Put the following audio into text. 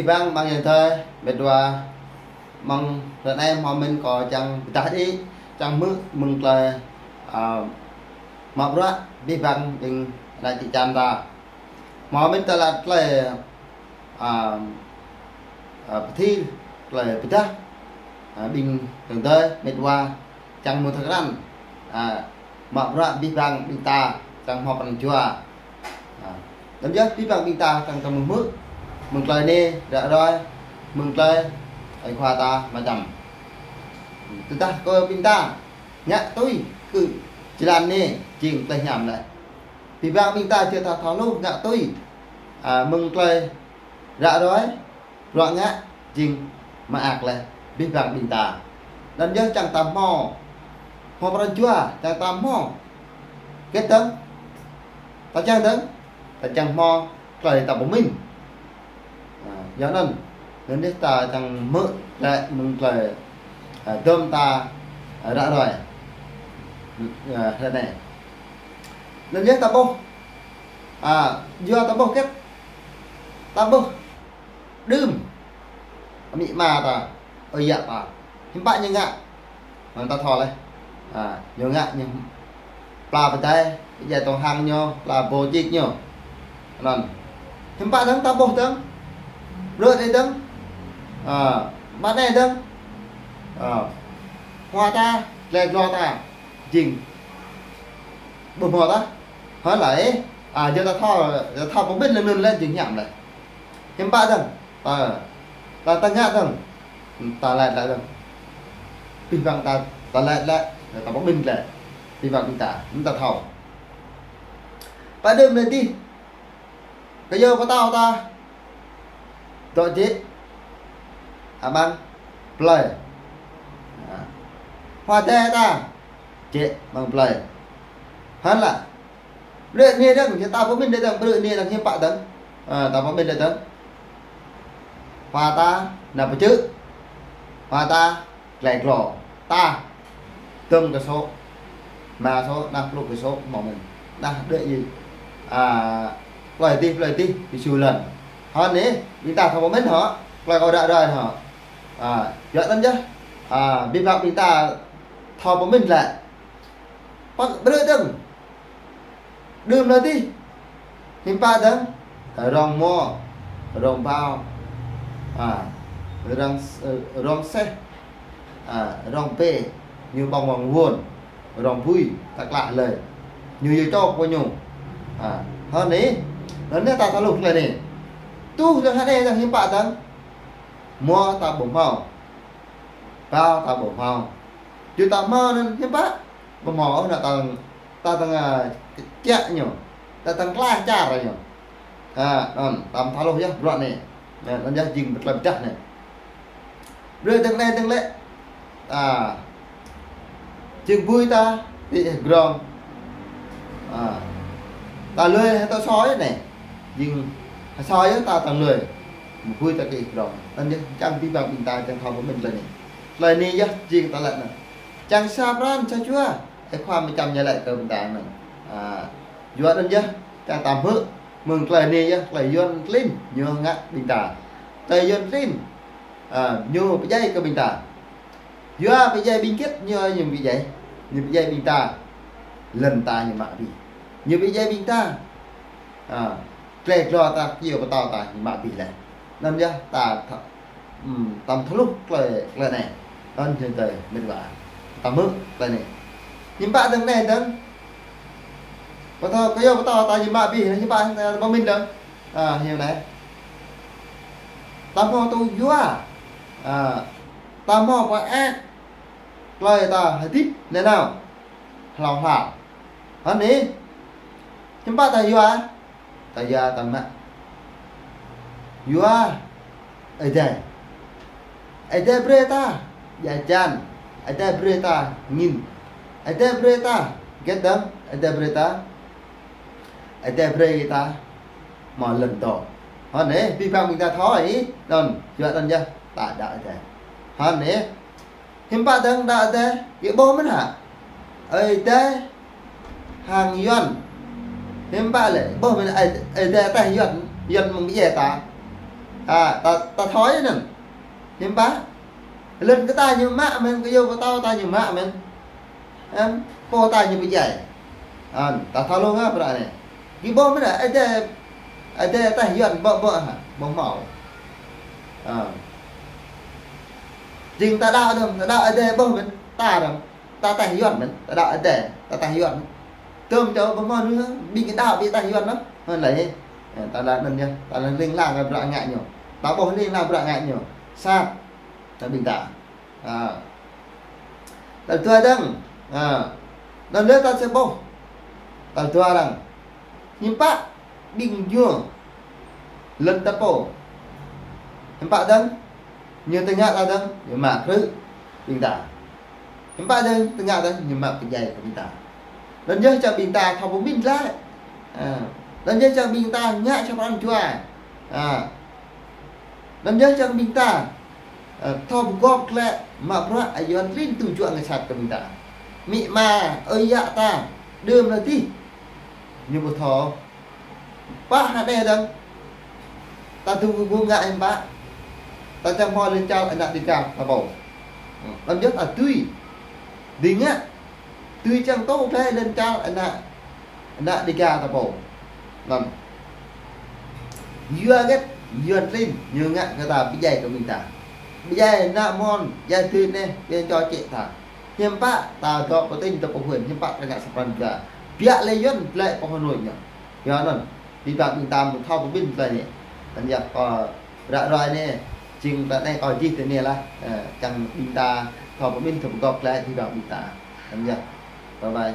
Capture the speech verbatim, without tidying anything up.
Bang, bang yang thơi, met wa, mơ̆ng ră anai hmâo mĭn kâo čang pơdah đĭ, čang hmư̆ mơ̆ng tơlơi, a, mă bruă abih bang ƀing ană čư̆ čan ta. Hmâo mĭn tơlơi, tơlơi, a, a, pơthir, tơlơi pơdah, a, ƀing yang thơi, met wa, čang mơ̆ng tơkrăn, a, mă bruă abih bang ƀing ta, čang hmâo pran jua. A, anŭn yơh abih bang ƀing ta čang tơmưh hmư̆ mơ̆ng tơlơi anai ră ruai, mơ̆ng tơlơi ơi khua ta mơčăm. Tơdah kơ ƀing ta ngă tui kơ jơlan anai jing tơlơi hiam lĕ. Abih bang ƀing ta či ta thâo hluh ngă tui, a, mơ̆ng tơlơi ră ruai, bruă ngă jing mơak lĕ abih bang ƀing ta. Anŭn yơh čang ta hmâo, hmâo pran jua, čang ta hmâo hơget dơ̆ng, ta čang dơ̆ng, ta čang hmâo tơlơi ta pơmĭn. A, yua anŭn, anŭn yơh ta čang hmư̆ lĕ mơ̆ng tơlơi, a, dơ̆m ta, a, ră ruai, a, ră anai. Anŭn yơh ta ƀuh, a, yua ta ƀuh hơget, ta ƀuh đưm amĭ ama ta, ơi yă ta, hiư̆m pă ñu ngă. Anŭn ta thâo lĕ. A, ñu ngă ñu pla pơdai, pơdjai tŏng hăng ñu, pla ƀô̆ čik ñu. Anŭn. Hiư̆m pă dơ̆ng ta ƀuh dơ̆ng. Brơi đĭ dơ̆ng. A, mă anai dơ̆ng. A, hmua ta, glai glô ta jing ƀu hmâo tah. Hơ̆n laih, a, yua ta thâo, ta thâo pơmĭn lĕ anŭn lĕ jing hiam lĕ. Hiư̆m pă dơ̆ng, ta, ta, ta ngă dơ̆ng, ta laĭ laĭ dơ̆ng. Abih bang ta, ta laĭ laĭ, ta pơmĭn laĭ. Abih bang ƀing ta, anŭn ta thâo. Pă đưm anai dih, kơyâo pơtâo ta dŏ jĕ amăng plơi. A, hmua adai ta jĕ amăng plơi. Hơ̆n laih. Brơi anai dơ̆ng, yua ta pơmĭn đĭ dơ̆ng, brơi anai dơ̆ng, hiư̆m pă dơ̆ng. A, ta pơmĭn đĭ dơ̆ng. Hmua ta nao pơčư̆. Hmua ta glai glô. Ta dơ̆ng kơ sô. Mă sô, nao pluh kơ sô, hmâo mĭn. Nao đĭ yơh. A, plơi dih, plơi dih, ƀu su lŏn. Hơ̆n anai, ƀing ta thâo pơmĭn hŏ. Plơi kâo ră ruai hŏ. A, yua anŭn yơh. A, abih bang ƀing ta thâo pơmĭn lĕ. Pă brơi dơ̆ng. Đưm anai dih. Hiư̆m pă dơ̆ng. Rông mơ̆, rông ƀâo. A, rông, rông seh. A, rông pê. Ñu ƀơ̆ng ƀơ̆ng wơ̆n. Rông bui, ta klah lơi. Ñu yua čŏk pơ ñu. A, hơ̆n anai. Anŭn anai ta thâo hluh tơlơi anai. Tuh dơ̆ng hơnai dơ̆ng hiư̆m pă dơ̆ng. Mơ̆ ta ƀu hmâo. Ƀâo ta ƀu hmâo. Yua ta hmâo anŭn hiư̆m pă. Ƀu hmâo ôh, anŭn ta, ta tơngah, a, kơčĕ ñu. Ta tơngah klah čar ñu. A, anŭn, ta thâo hluh yơh, bruă anai. Anŭn, anŭn yơh jing tơlơi pơdah anai. Brơi dơ̆ng anai dơ̆ng lĕ. A, jing bui ta, ti grong. A, ta lui hơtŏ soi anai. Jing soi yơh ta tơ̆ng lui. Bui ta ti grong. Anŭn yơh, čang abih bang ƀing ta, čang thâo pơmĭn tơlơi anai. Tơlơi anai yơh, jing ta laĭ anŭn. Čang sa pran sa jua. Ơi khua mơčăm ñu laĭ kơ ƀing ta anŭn. A, yua anŭn yơh, čang ta hmư̆, mơ̆ng tơlơi anai yơh, tơlơi Yuan klin, ñu ngă ƀing ta. Tơlơi Yuan klin, a, ñu pơdjai kơ ƀing ta. Yua pơdjai ƀing git, ñu, ñu pơdjai, ñu pơdjai ƀing ta. Lŏn ta ñu mă abih. Ñu pơdjai ƀing ta. A, glai glô ta, kơyâo pơtâo ta, ñu mă abih laih. Anŭn yơh, ta, ta, ưm, ta thâo hluh tơlơi, tơlơi anai. Anŭn yơh tơlơi, met wa. Ta hmư̆ tơlơi anai. Hiư̆m pă dơ̆ng anai dơ̆ng. Pơtâo, kơyâo pơtâo ta ñu mă abih, hiư̆m pă, ta pơmĭn dơ̆ng. A, hiư̆m anai. Ta hmâo tŭ yua. A, ta hmâo pơak. Tơlơi ta hơdip nanao. Hlâo hlâo. Hơnĭ. Hiư̆m pă ta yua. Ta yua ta mă. Yua Ơi Adai. Ơi Adai brơi ta djă jăn. Ơi Adai brơi ta angin. Ơi Adai brơi ta hơget dơ̆ng. Ơi Adai brơi ta. Ơi Adai brơi ta hmâo lŏn dŏ. Hơnĭ, abih bang ƀing ta thâo ih. Anŭn, yua anŭn yơh ta đaŏ Ơi Adai. Hơnĭ. Hiư̆m pă dơ̆ng đaŏ Ơi Adai, gih ƀuh mơ̆n hă? Ơi Adai hăng Yuan. Hiư̆m pă lĕ, ƀuh mơ̆n Ơi, Ơi Adai tah Yuan, Yuan mơ̆ng pơdjai ta. A, ta, ta thâo anŭn. Hiư̆m pă? Lŏn kơ ta ñu mă mơ̆n, kơ yua pơtao ta ñu mă mơ̆n. Em, pô ta ñu pơdjai. Anŭn, ta thâo lŏ ngă bruă anai. Gih ƀuh mơ̆n, Ơi Adai, Ơi Adai ta Yuan ƀu, ƀu hă, ƀu hmâo. A. Jing ta đaŏ dơ̆ng, ta đaŏ Ơi Adai ƀuh mơ̆n, ta dơ̆ng, ta ta Yuan mơ̆n, ta đaŏ Ơi Adai, ta ta Yuan. Tơm čô ƀu hmâo nư, ƀing đaŏ ƀing ta Yuan nă. Hơ̆n lĕ, ơ, ta lăng anŭn yơh, ta lăng ling lang kơ bruă ngă ñu. Ta ƀuh ling lang bruă ngă ñu. Sat, ta ƀing ta. A. Tal dua dơ̆ng. A. Anŭn lĕ ta sĭt ƀuh. Tal dua dơ̆ng. Hiư̆m pă ƀing ñu lŏn ta pô. Hiư̆m pă dơ̆ng. Ñu tơña ta dơ̆ng, ñu mă krư̆ ƀing ta. Hiư̆m pă dơ̆ng, tơña dơ̆ng, ñu mă pơdjai kơ ƀing ta. Anŭn yơh čang ƀing ta thâo pơmĭn glaĭ. A. Anŭn yơh čang ƀing ta ngă čang pran jua. A. Anŭn yơh čang ƀing ta, ơ, thâo pơgop glaĭ mă bruă Ơi Yuan klin tŭ juă ngă sat kơ ƀing ta. Amĭ ama, ơi yă ta, đưm anai dih. Ñu ƀu thâo. Pă hă anai dơ̆ng. Ta tŭ gơgŭ ngă hiư̆m pă. Ta čang hmâo lŏn čar ană Dêga ta pô. Anŭn yơh ta tui. Dih ngă. Tui čang tŭ glaĭ lŏn čar ană, ană Dêga ta pô. Anŭn. Yua hơget, Yuan klin, ñu ngă kơ ta pơdjai kơ ƀing ta. Pơdjai ană mơ̆n, djai tui anai, ƀing čô čĕ ta. Hiư̆m pă, ta dŏ pơtĭng ta pơhuĭ, hiư̆m pă ta ngă sa pran jua. Biă lĕ Yuan, glaĭ pơ Hà Nội ñu. Yua anŭn, ƀing ta ƀing ta mơ̆ thâo pơmĭn tơlơi anai. Anŭn yơh, kâo ră ruai anai, jing tơlơi anai kâo čih tui anai lah. Ơ, čang ƀing ta thâo pơmĭn, thâo pơgop glaĭ, ƀing ta ƀing ta. Anŭn yơh. Bye bye.